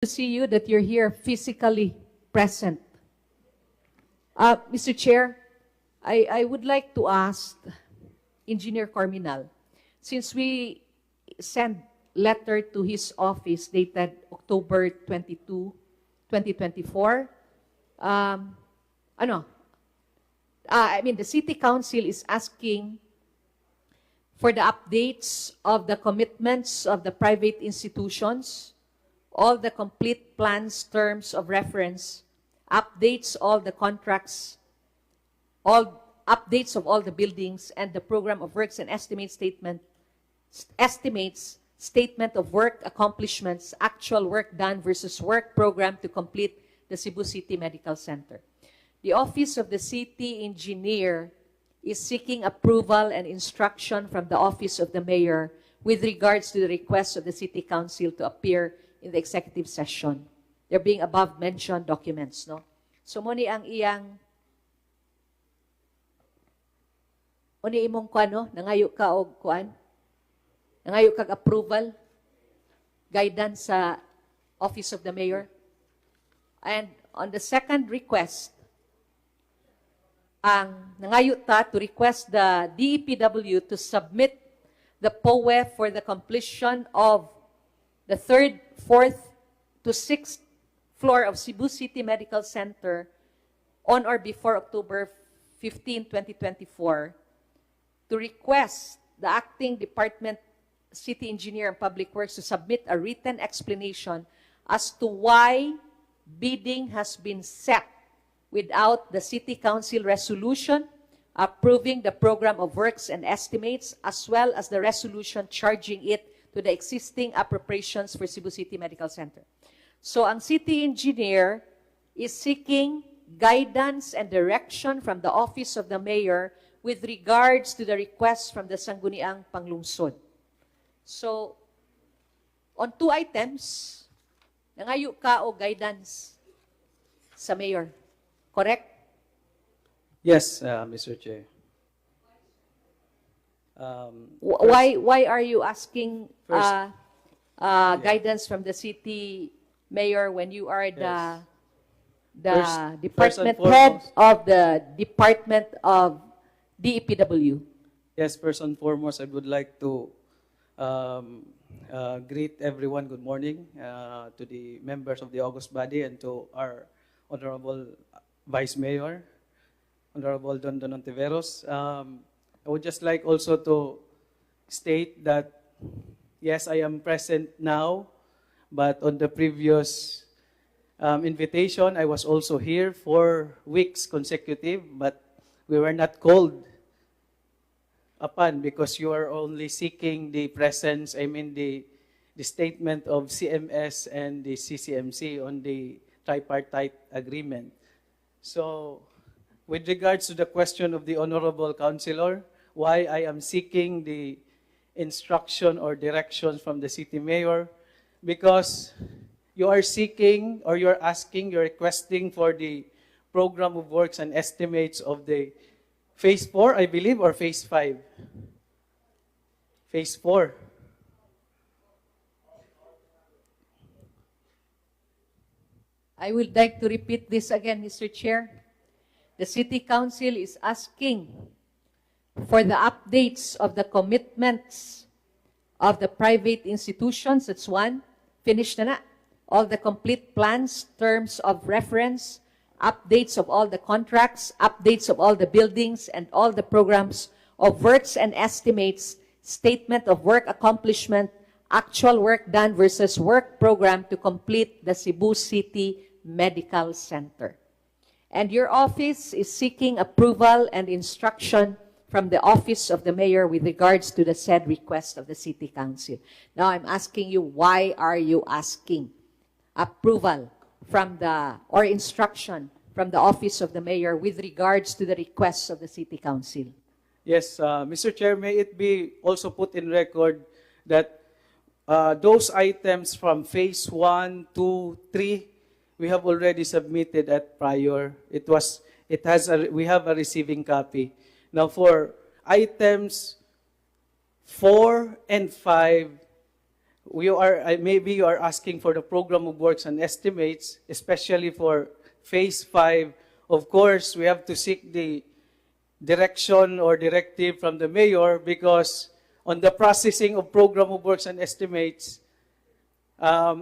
To see you that you're here physically present. Mr. Chair, I would like to ask Engineer Corminal, since we sent letter to his office dated October 22, 2024, ano, I mean, the City Council is asking for the updates of the commitments of the private institutions, all the complete plans, terms of reference, updates all the contracts, all updates of all the buildings and the program of works and estimates, statement of work accomplishments, actual work done versus work program to complete the Cebu City Medical Center. The Office of the City Engineer is seeking approval and instruction from the Office of the Mayor with regards to the request of the City Council to appear in the executive session. There being above mentioned documents, no? So mao ni ang iyang Uni imong kuan, no? Nangayo ka og kuan? Nangayo kag approval, guidance sa Office of the Mayor. And on the second request, ang nangayo ta to request the DEPW to submit the POE for the completion of the third, fourth to sixth floor of Cebu City Medical Center on or before October 15, 2024, to request the acting department city engineer and public works to submit a written explanation as to why bidding has been set without the city council resolution approving the program of works and estimates, as well as the resolution charging it to the existing appropriations for Cebu City Medical Center. So ang city engineer is seeking guidance and direction from the Office of the Mayor with regards to the request from the Sangguniang Panglungsod. So, on two items, nangayo ka o guidance sa mayor. Correct? Yes, Mr. Chair. Why are you asking First- guidance from the city mayor when you are the the First department and head foremost- of the Department of DEPW? Yes, first and foremost, I would like to greet everyone. Good morning to the members of the august body and to our Honorable Vice Mayor, Honorable Don Don Ontiveros. I would just like also to state that, yes, I am present now, but on the previous invitation, I was also here 4 weeks consecutive, but we were not called upon because you are only seeking the presence, I mean the statement of CMS and the CCMC on the tripartite agreement. So, with regards to the question of the Honorable Councilor, why I am seeking the instruction or directions from the city mayor, because you are seeking or you're asking, you're requesting for the program of works and estimates of the phase 4, I believe, or phase 5? Phase 4. I would like to repeat this again, Mr. Chair. The City Council is asking for the updates of the commitments of the private institutions. That's one. Finish na na. All the complete plans, terms of reference, updates of all the contracts, updates of all the buildings, and all the programs of works and estimates, statement of work accomplishment, actual work done versus work program to complete the Cebu City Medical Center. And your office is seeking approval and instruction from the Office of the Mayor with regards to the said request of the City Council. Now I'm asking you, why are you asking approval from the, or instruction from the Office of the Mayor with regards to the requests of the City Council? Yes, Mr. Chair, may it be also put in record that those items from phase 1, 2, 3, we have already submitted at prior. It was, it has a, we have a receiving copy. Now for items 4 and 5, Maybe you are asking for the program of works and estimates, especially for phase 5. Of course, we have to seek the direction or directive from the mayor because on the processing of program of works and estimates,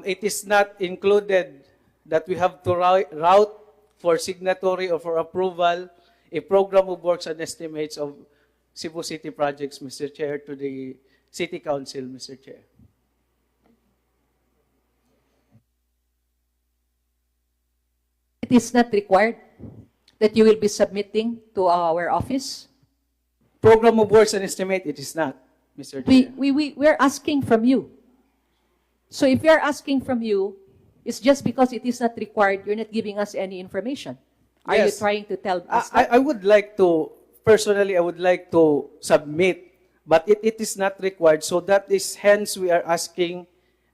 it is not included that we have to route for signatory or for approval a program of works and estimates of Cebu City projects, Mr. Chair, to the City Council, Mr. Chair. It is not required that you will be submitting to our office. Program of works and estimate, it is not, Mr. Chair. We're asking from you. So if we are asking from you, it's just because it is not required, you're not giving us any information. Are you Yes. trying to tell us I, that? I would like to, personally, I would like to submit, but it is not required. So that is, hence we are asking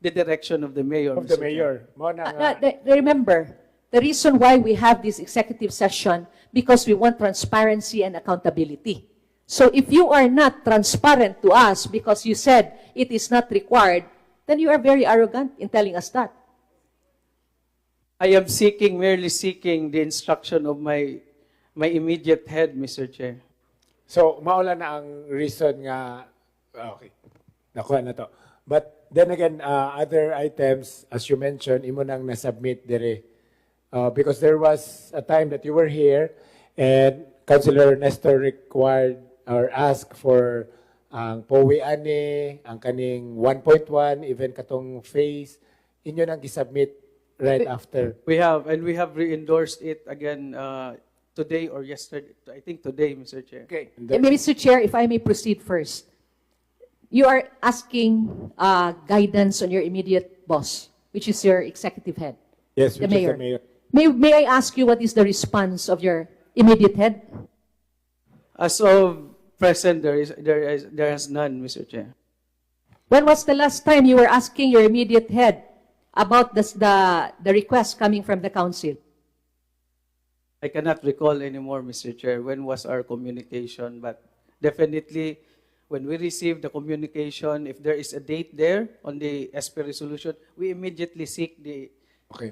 the direction of the mayor, Of the Mr. Chair. mayor. Mao na nga. Remember, the reason why we have this executive session, because we want transparency and accountability. So if you are not transparent to us because you said it is not required, then you are very arrogant in telling us that. I am seeking, merely seeking the instruction of my immediate head, Mr. Chair. So, mao lang na ang reason nga, okay. Nakuha na to. But then again, other items, as you mentioned, imo nang nasubmit dire. Because there was a time that you were here and Councilor Nestor required or asked for ang POWI ani, ang kaning 1.1, even katong phase, inyo nang gisubmit right after. We have, and we have re-endorsed it again today or yesterday, I think today, Mr. Chair. Okay. Mr. Chair, if I may proceed first. You are asking guidance on your immediate boss, which is your executive head, Yes, the which is mayor. the mayor. May I ask you what is the response of your immediate head? As of present, there is none, Mr. Chair. When was the last time you were asking your immediate head about the request coming from the council? I cannot recall anymore, Mr. Chair, when was our communication, but definitely when we receive the communication, if there is a date there on the SP resolution, we immediately seek the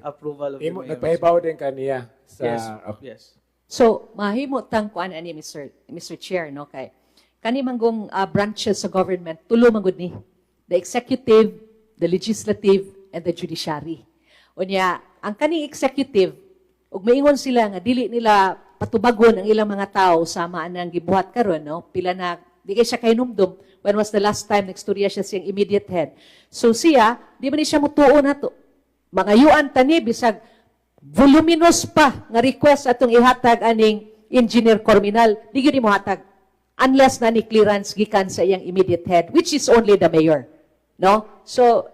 approval of the Imo, mayor. nagpahibaw din kaniya sa Yes, okay. yes. So, mahimo tang kuan ani, Mr. Chair, no, kay kani manggong branches sa government tulo man gud ni: the executive, the legislative and the judiciary. Unya, ang kaning executive ug maingon sila nga dili nila patubagon ang ilang mga tao sama anang gibuhat karon, no, pila na di kay siya kahinumdum when was the last time nagstorya siya siyang immediate head. So siya, di man ni siya mutuo nato. Mangayuan tani bisag voluminous pa nga request atong ihatag aning Engineer Corminal, di gyud mo hatag unless na ni clearance gikan sa iyang immediate head, which is only the mayor, no? So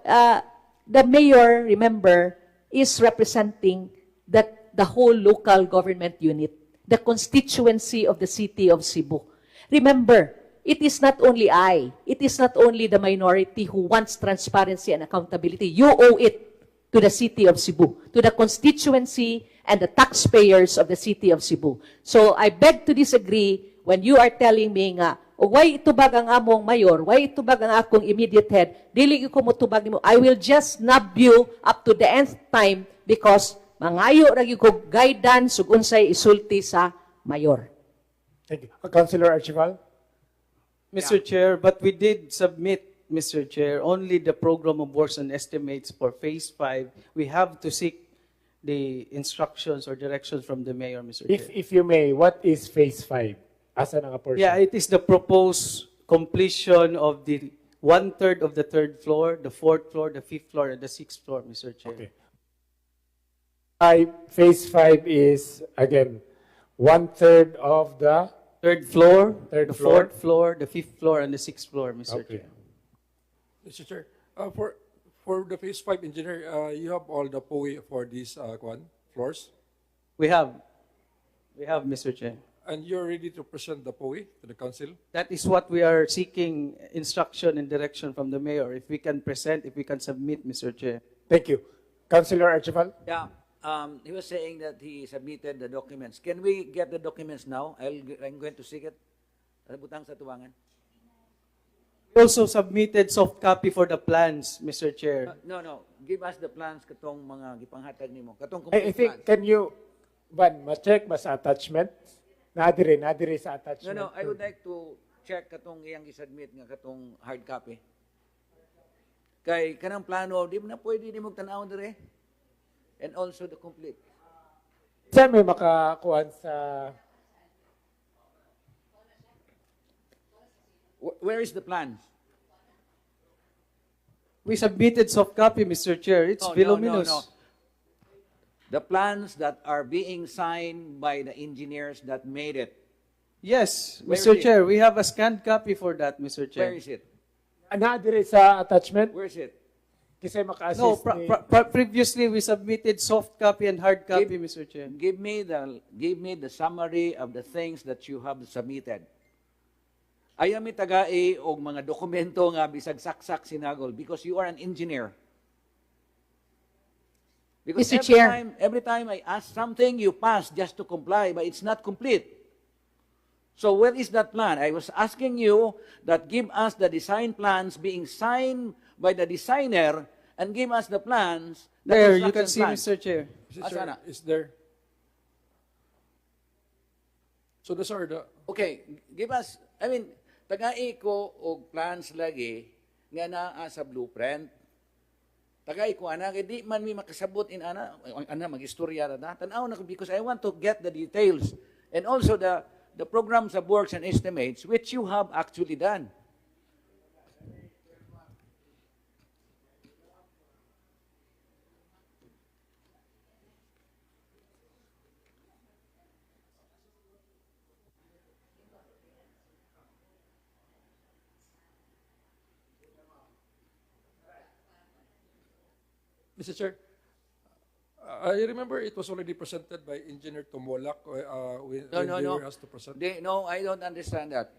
the mayor, remember, is representing that the whole local government unit, the constituency of the city of Cebu. Remember, it is not only I, it is not only the minority who wants transparency and accountability. You owe it to the city of Cebu, to the constituency and the taxpayers of the city of Cebu. So I beg to disagree when you are telling me nga, "O, why itubag ang among mayor, why itubag ang akong immediate head, dili ko motubag nimo." I will just nab you up to the nth time because mangayo ra gyud ko guidance ug unsay isulti sa mayor. Thank you. Councilor Archival? Mr. Chair, but we did submit, Mr. Chair, only the program of works and estimates for Phase 5. We have to seek the instructions or directions from the mayor, Mr. Chair. If you may, what is phase 5? Asa na nga portion? Yeah, it is the proposed completion of the one-third of the third floor, the fourth floor, the fifth floor, and the sixth floor, Mr. Chair. Okay. Phase 5 is, again, one-third of the Third floor, Third the floor. Fourth floor, the fifth floor, and the sixth floor, Mr. Okay. Chair. Mr. Chair, for the phase 5 engineer, you have all the POE for these kwan, floors, We have, Mr. Chair. And you're ready to present the POE to the council? That is what we are seeking instruction and direction from the mayor, if we can present, if we can submit, Mr. Chair. Thank you. Councilor Archival? Yeah, he was saying that he submitted the documents. Can we get the documents now? I'm going to seek it. Butang sa tuwangan. We also submitted soft copy for the plans, Mr. Chair. No. Give us the plans katong mga gipanghatag nimo. Katong I complete think, plans. can you, Van, ma-check ba sa attachment? Nadiri sa No, attachment. no, I would like to check katong iyang isubmit nga katong hard copy. Kay kanang plano, di mo na pwede di mo tan-awon dire. And also the complete. Saan may makakuan sa Where is the plans? We submitted soft copy, Mr. Chair. It's No, no, no, voluminous. no. The plans that are being signed by the engineers that made it. Yes, Where Mr. is it? Chair, we have a scanned copy for that, Mr. Where Chair. is it? Nadiri sa attachment? Where is it? Kasi maka-assist No, ni previously we submitted soft copy and hard copy, Mr. Chair. Give me the summary of the things that you have submitted. Ayaw mi tagai og mga dokumento nga bisag saksak sinagol because you are an engineer. Because Mr. every Chair. Time I ask something, you pass just to comply, but it's not complete. So where is that plan? I was asking you that give us the design plans being signed by the designer and give us the plans, the There, you can construction see, plans. Mr. Chair. Mr. Asa Chair, na? is there? So those are the Okay, give us, I mean, tagai ko og plans lagi nga naa sa blueprint. Tagai ko ana kay di man mi makasabot in ana, ana magistorya ra na. Tan-aw na ko because I want to get the details and also the programs of works and estimates which you have actually done. Mr. Chair, I remember it was already presented by Engineer Tumolak when, No, when no, they no. were asked to present. No, I don't understand that.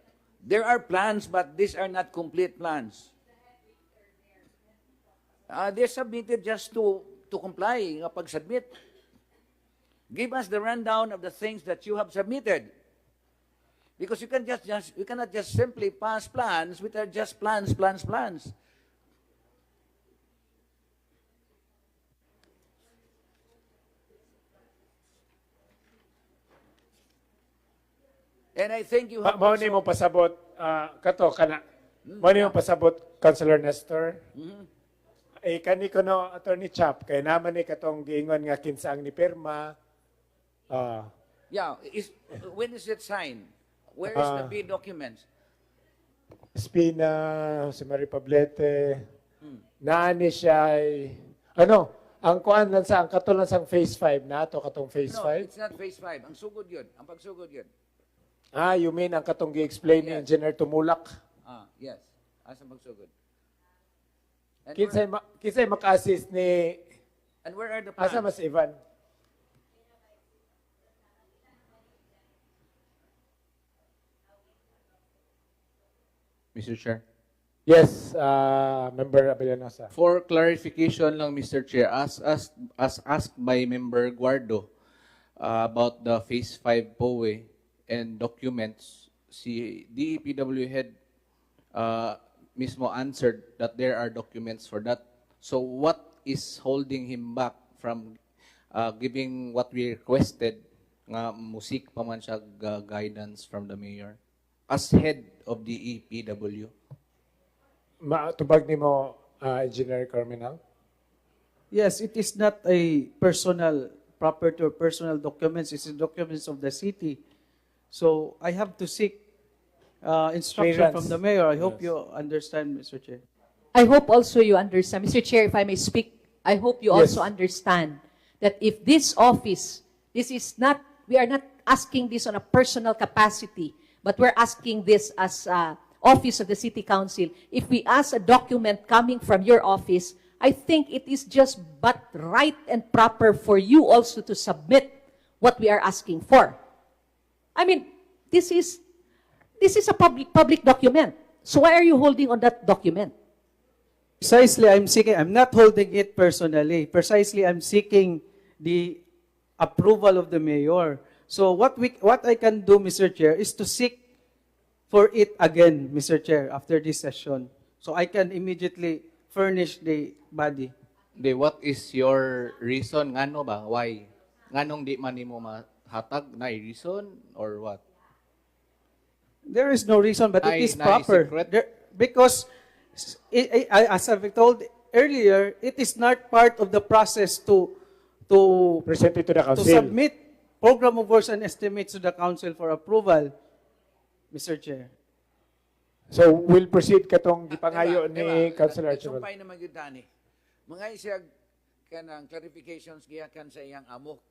There are plans, but these are not complete plans. They're submitted just to comply nga pag-submit. Give us the rundown of the things that you have submitted. Because you cannot just simply pass plans which are just plans, plans, plans. And I think you have Mao ni also- mo pasabot kato kana. Mao ni mo pasabot, Councilor Nestor. Eh kani ko no Attorney Chap kay naman ni katong giingon nga kinsa ang ni pirma. Yeah, when is it signed? Where is the bid documents? Espina, si Marie Poblete. Naani siya ay ano, ang kuan lang sa ang kato lang sa phase 5 na to katong phase No, 5. it's not phase 5. Ang sugod yun. Ang pagsugod yun. Ah, you mean ang katong gi-explain ni Yes. Engineer Tumulak? Ah, yes. Asa pagsugod? And Kinsay maka-assist ni and where are the plans? asa mas Ivan? Mr. Chair. Yes, Member Abellanosa. For clarification lang, Mr. Chair, as asked by Member Guardo about the Phase 5 POE and documents, si DEPW head mismo answered that there are documents for that. So what is holding him back from giving what we requested nga musik pa man siya guidance from the mayor as head of DEPW? Matubag nimo, Engineer Carmenal? Yes, it is not a personal property or personal documents. It's the documents of the city. So I have to seek instruction Clearance. from the mayor. I hope you understand, Mr. Chair. I hope also you understand, Mr. Chair, if I may speak, I hope you Yes. also understand that if this office, this is not, we are not asking this on a personal capacity, but we're asking this as office of the City Council. If we ask a document coming from your office, I think it is just but right and proper for you also to submit what we are asking for. I mean, this is a public document. So why are you holding on that document? Precisely, I'm seeking, I'm not holding it personally. Precisely, I'm seeking the approval of the mayor. So what I can do, Mr. Chair, is to seek for it again, Mr. Chair, after this session. So I can immediately furnish the body. Di, what is your reason? Ngano ba? Why? Nganong di man nimo mahatag na reason or what? There is no reason, but it is Nay proper. Secret? Because, as I've told earlier, it is not part of the process to Present it to the to council. Submit program of works and estimates to the council for approval, Mr. Chair. So we'll proceed katong gipangayo Diba? ni Diba? Councilor Archibald. Sumpay naman gyud tani. Mga siya kanang clarifications gihakan sa iyang amo.